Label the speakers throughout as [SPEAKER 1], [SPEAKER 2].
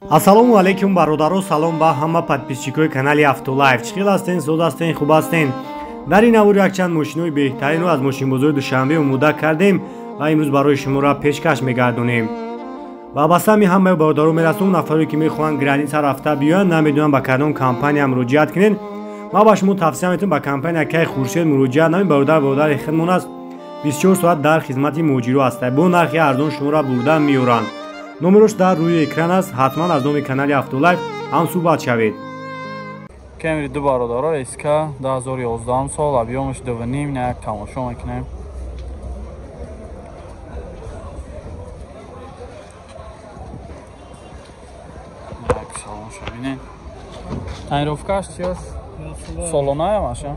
[SPEAKER 1] Ассалому алайкум бародаро, салом ба ҳама подписчикои канали Автолайф. Чӣ хел ҳастен, зуд ҳастен, хуб ҳастен? Дар ин навор якчанд мошинои беҳтаринро аз мошинбозори Душанбе омода кардем ва имрӯз барои шуморо пешкаш мегардонем. Ва ба сами ҳамаи бародаро мерасонам, нафаре ки мехоҳанд граница рафта биёянд, намедонанд ба кадом компания муроҷиат кунед. Ман ба шумо тавсия метавонам ба компания Кай Хуршед муроҷиат намоед. Бародар бародари хидмон аст, 24 соат дар хизмати муҳоҷиро ҳаст. Бо нархи арзон шуморо бурда меоранд. Номерош дар рӯи экран аст, ҳатман аз номи канали Автолайф ҳам суҳбат шавед.
[SPEAKER 2] Кемри ду бародаро СК 2011 сол, объёмаш 2.5, на як тамошо мекунем. Як салонша бинем. Тонировкаш чи аст? Солоная маша?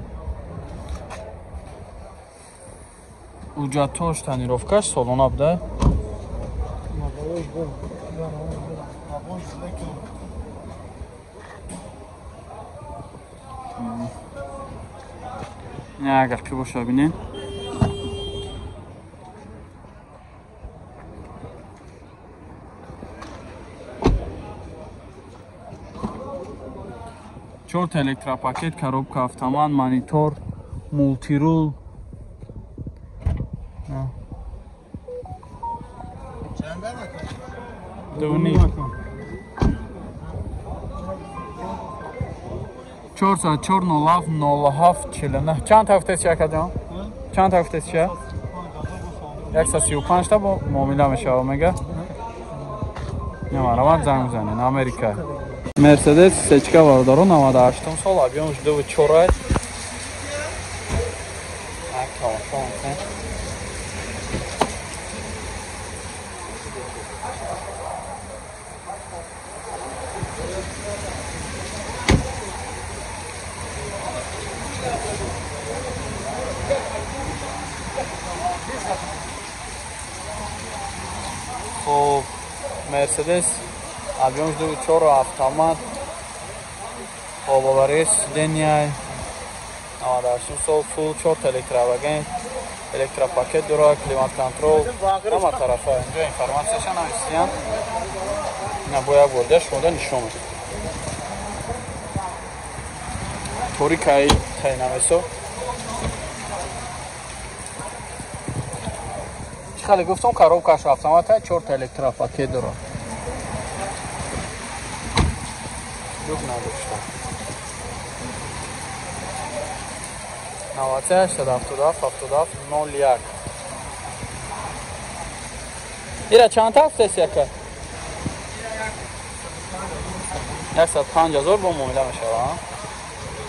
[SPEAKER 2] Уҷатош тонировкаш солона буда? Не, агар ки боша бинем. Чорта электропакет, коробка автомат, монитор, мултирул. Дувни. 404 07 07 49. Чанд ҳафтаст чи акаҷон? Чанд ҳафтаст чи? 135 та бо муомила мешава мега. Немаравад занг бизанен Америка. Мерседес сечка бародаро 98 сол, объёмаш 2.4. Як тамошо мекунем. Хоб, Мерседес объёмаш 2.4 автомат, хоб, сидения 98 сол, фул, 4 электроваген, электропакет дора, климат контрол, ҳама тарафа. Инҷо информатсияша нависиян. Ина бо як борда шумода нишон медиҳам. Торикаи тайнавесо. Чӣ хеле гуфтам, коробкаш автомата, 4 электропакет дора. Люк надошта. 93 77 77 01. Ира чанд ҳафтаст яка? 105 ҳазор бо муомила мешава.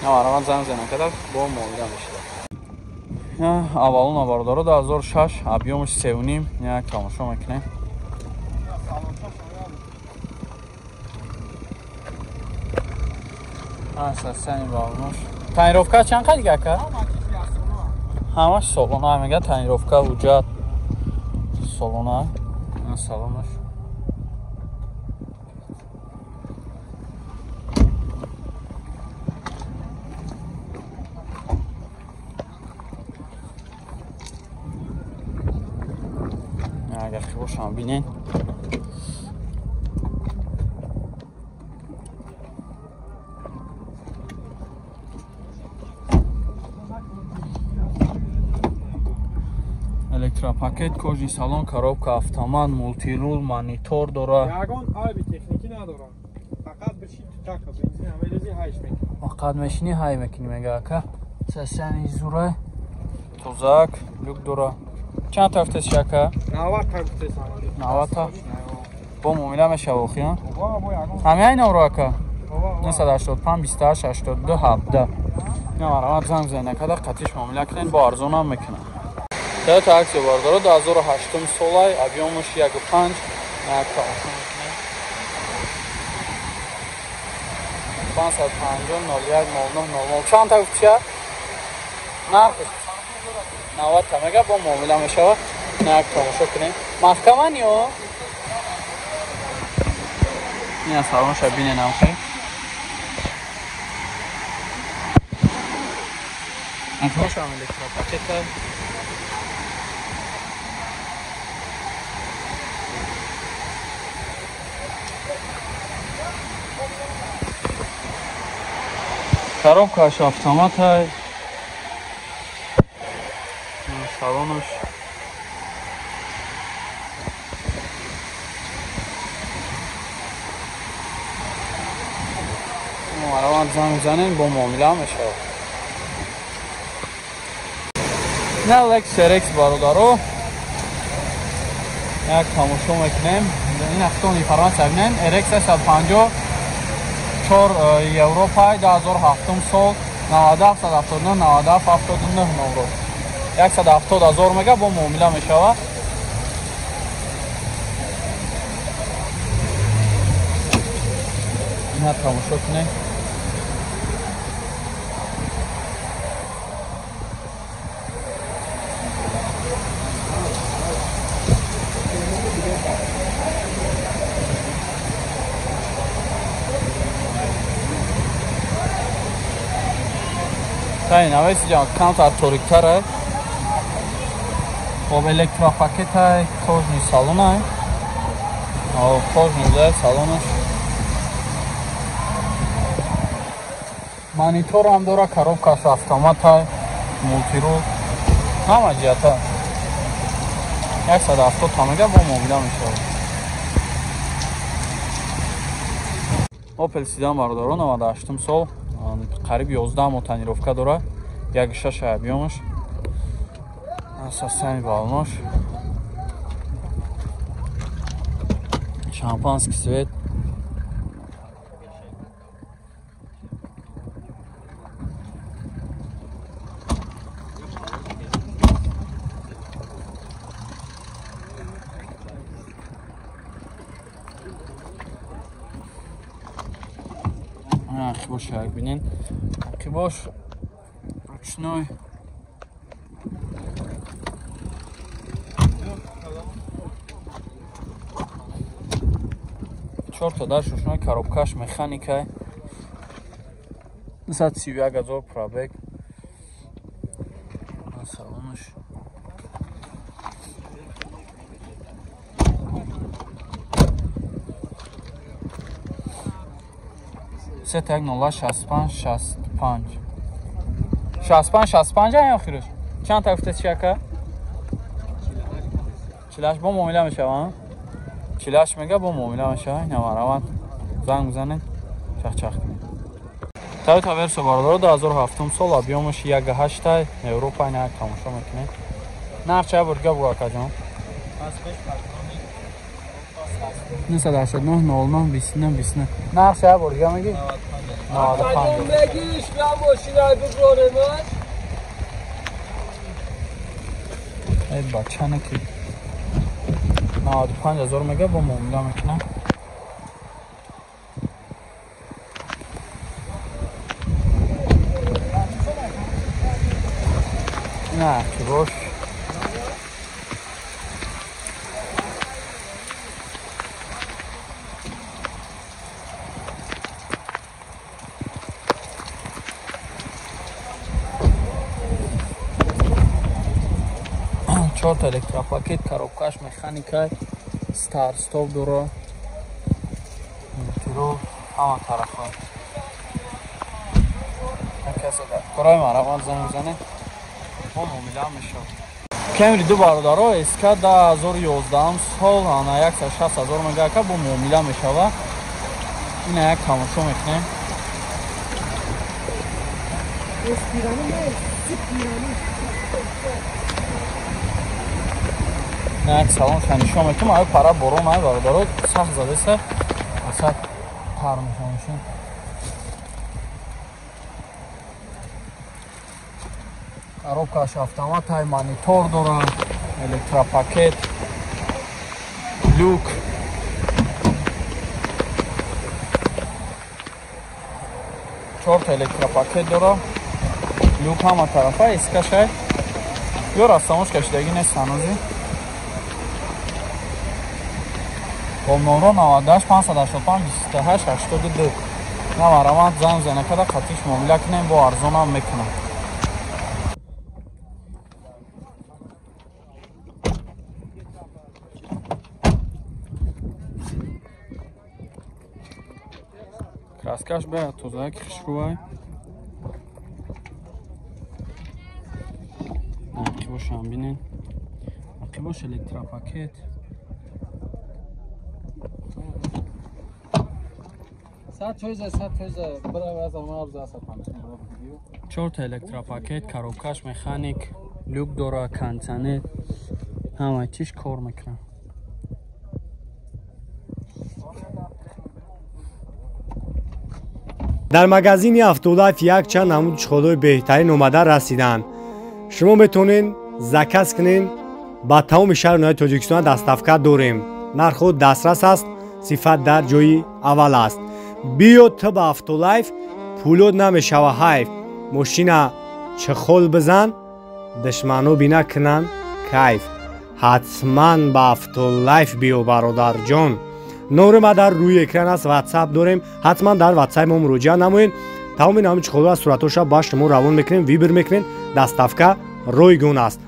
[SPEAKER 2] Навараван занг занам када бо муомила мешава. Аввалона бародаро 2006, объёмаш 3.5, як тамошо мекунем. Асасани балнош. Тонировка чанд қад ака? Ҳамаш солона мега, тонировка вуҷад солона. Салонаш. Агар ки бошам бинен. Электропакет, кожи салон, коробка автомат, мултирул, монитор дора.
[SPEAKER 3] Ягон айби техникӣ надорам. Фақат биши тутака, бензин ҳамелези ҳайш мекунӣ.
[SPEAKER 2] Фақат мешини ҳай мекунӣ мега ака. Сасани зура, тозак, люк дора. Чанд ҳафтаст ака?
[SPEAKER 3] 90 ҳафтаст.
[SPEAKER 2] 90 та. Бо муомила мешава охи, ҳа? Ҳамин айнаро ака? 985 28 82 17. Намаравад занг занед када қатиш муомила кунед, бо арзонам мекунам. Toyota Axio бародаро 2008 солай, объёмаш 1.5, як тамошо мекунем. 550 01 09 00. Чанд та гуфтия? Нархш 90 та мега бо муомила мешава. Як тамошо кунем. Маҳкаман ё? Ина салонша бинен амхе. Акошам электропакета. Коробкаш автоматай. Салонаш. Мараванд занг мезанем, бо муомила мешавад. На Lexus RX бародаро. Як тамошо мекунем. Ин ҳафтон информатсия бинем. RX 150 4 Европа 2007 сол 97 79 97 79 номро. 170 ҳазор мега бо муомила мешавад. Ина тамошо кунем. Та навеси ҷан камтар ториктар. Хоб электропакетай, кожный салонай. О, кожный да салонаш. Монитор ҳам дора, коробкаш автоматай, мултирул. Ҳама ҷиҳата. 170 та мега бо муомила мешавад. Opel Sedan бародарон 98 сол, қариб 11 моҳ тонировка дора. 1.6 объемаш. Асосан балонош. Шампанский цвет. Бош як бинен. Бош ручной. Чорта дар ручной коробкаш механика. 231 ҳазор пробег. Салонаш. Сет 1 0 65 65 65 65 ай охираш. Чанд та гуфтед чи ака? 48 бо муомила мешава. 48 мега бо муомила мешава. Ина мараванд занг бизанед, чах-чах кунед. Toyota Verso бародаро 2007 сол, объемаш 1.8, Европа ина тамошо мекунед. Нарх ча бурга бу ака ҷон? 989 09 29 29. Нарх ча бурга меги? 95.
[SPEAKER 3] Мегириш бя мошина бигоремаш.
[SPEAKER 2] Эй бача неки. 95 ҳазор мега бо муомила мекунам. На, бош. Чорта электропакет, коробкаш механика, старт стоп дора, мултирол, ҳама тарафа. Касе дар кораи мараванд занг мезанед, бо муомила мешавад. Camry 2 бародаро SK 2011 сол, ана 160 ҳазор мега ака бо муомила мешавад. Ина як тамошо мекунем. На як салон нишон мекунем, ай пара борон ай бародаро сахт задеса, асад тар мешавад. Коробкаш автомат, ай монитор дора, электропакет, люк. Чорта электропакет дора, люк ҳама тарафа, искашай. Ё растамош кашидаги нест ҳанӯзи. Номро 98 585 28 82. На мараванд занг занакада қатиш муомила кунем, бо арзонам мекунам. Краскаш бе тоза ки хушрӯай. Коробкошам бинен. Ақибош электропакет. Чорта электропакет, коробкаш механик, люк дора, кондиционер, ҳама чиш кор мекунад.
[SPEAKER 1] Дар магазини Автолайф якчанд намуди чехолҳои беҳтарин омада расиданд. Шумо метавонед заказ кунед, ба тамоми шаҳру ноҳияи Тоҷикистон доставка дорем. Нархҳо дастрас аст, сифат дар ҷои аввал аст. Биё ту ба Автолайф, пулот намешава ҳайф. Мошина чехол бизан, душмано бина кунанд кайф. Ҳатман ба Автолайф биё, бародарҷон. Номери ма дар рӯи экран аст, ватсап дорем. Ҳатман дар ватсапи мо муроҷиат намоед. Тамоми намуди чехолҳо аз суратҳоша ба шумо равон мекунем, выбор мекунем. Доставка ройгон аст.